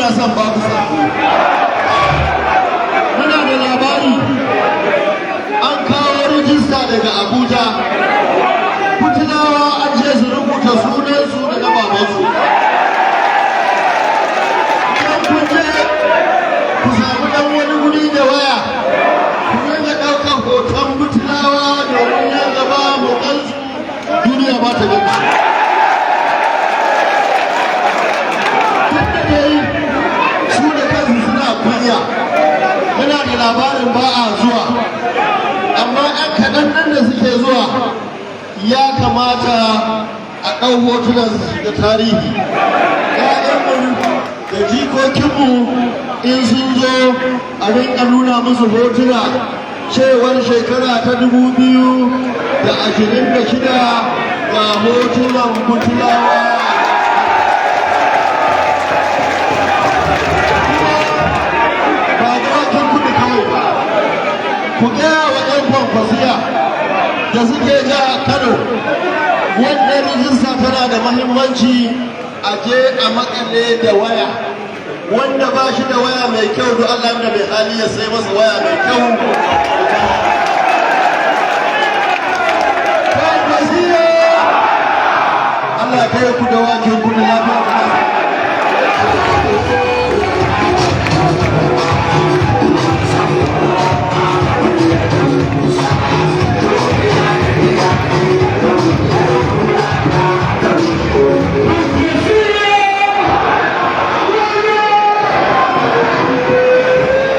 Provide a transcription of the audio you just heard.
Muna son ba ku sako. Muna da labari an kawo rijista daga Abuja. Kutunawa an ce su rubuta sunansu da na babansu. Idan kun je, ku samu ɗan wani wuri da waya, ku ringa ɗaukar hoton Butunawa domin nan gaba mu gansu, duniya ba ta gansu. Duk da dai su da kansu suna kunya, muna da labarin ba a zuwa, amma 'yan kaɗan nan da suke zuwa, ya kamata a ɗau hotunan su shiga tarihi. ‘Ya'yanmu da jikokinmu in sun zo, a rinka nuna musu hotuna cewar shekara ta 2026 ga hotunan Butulawa. Ba Dawakin Kudu kawai ba, ku gaya wa 'yan Kwankwasiya da suke jihar Kano, wannan rijista tana da mahimmanci, a je a makale da waya. Wanda ba shi da waya mai kyau, don Allah da mai hali ya sai masa waya mai kyau. Kwankwasiya, Allah kai ku Dawakin Kudu lafiya.